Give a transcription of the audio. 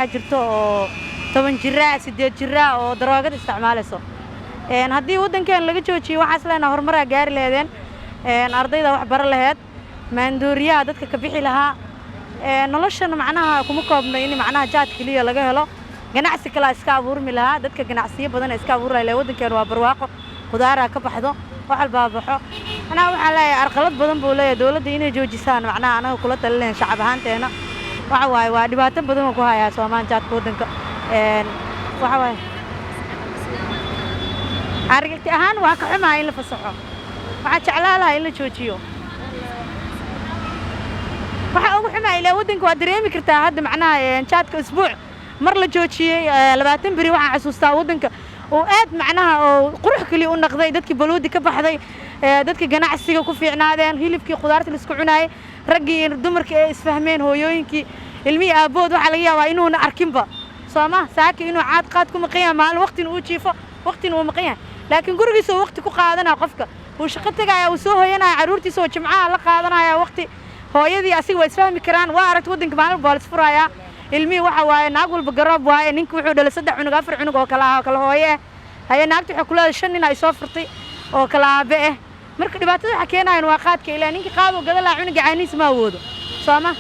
Jirto oo 10 jiraa, 8 jiraa oo daroogada isticmaalayso. Haddii waddankeen laga joojiyo, waxaas leenaha horumaraa gaari laheedeen, ardayda wax bara laheed, maandooriyaha dadka ka bixi lahaa. Noloshana macnaha kuma koobno in macnaha jaad keliya laga helo. Ganacsi kalaa iska abuurmi lahaa, dadka ganacsiyo badan iska abuuri lahaa. Waddankeena waa barwaaqo, khudaaraa ka baxdo, wax walbaa baxo. Macnaha waxaan leeyahay arqalad badan buu leeyahay. Dowladda inay joojisaan macnaha anaga kula talinayn shacab ahaanteena. Waxa waaye waa dhibaato badan oo ku hayaa Soomaan jaadka waddanka. Waxa waaye aragti ahaan waa ka xumahay in la fasaxo, waxaa jeclaa lahaa in la joojiyo. Waxa ugu xumaa ilaa waddanka waa dareemi kartaa hadda macnaha jaadka isbuuc mar la joojiyey, 20 beri. Waxaan xasuustaa waddanka oo aad macnaha oo qurux keliya u naqday, dadkii balwoodi ka baxday, dadkii ganacsiga ku fiicnaadeen, hilibkii khudaarta laisku cunaayey, raggii iyo dumarkii ay isfahmeen, hooyooyinkii ilmihii aabbood. Waxaa laga yaabaa inuuna arkinba sooma saaki inuu caad qaad ku maqan yahay maalin, waqtina uu jiifo, waqtina uu maqan yahay, laakiin gurigiisa uu waqti ku qaadanaya. Qofka wuu shaqo tegaya, uu soo hoyanaya, carruurtiisa oo jimcaha la qaadanaya waqti. Hooyadii asiga waa isfahmi karaan. Waa aragta waddanka maalin baa la isfurayaa. Ilmihii waxa waaye naag walba garoob waaye. Ninka wuxuu dhalay saddex cunug, afar cunug oo kala ah oo kala hooye ah. Haye, naagta waxay ku leedahay shan nin ay soo furtay oo kala aabe ah. Marka dhibaatada waxa keenayan waa qaadka. Ilaa ninkii qaadoo gada lahaa cunuga caanihiisa ma awoodo sooma.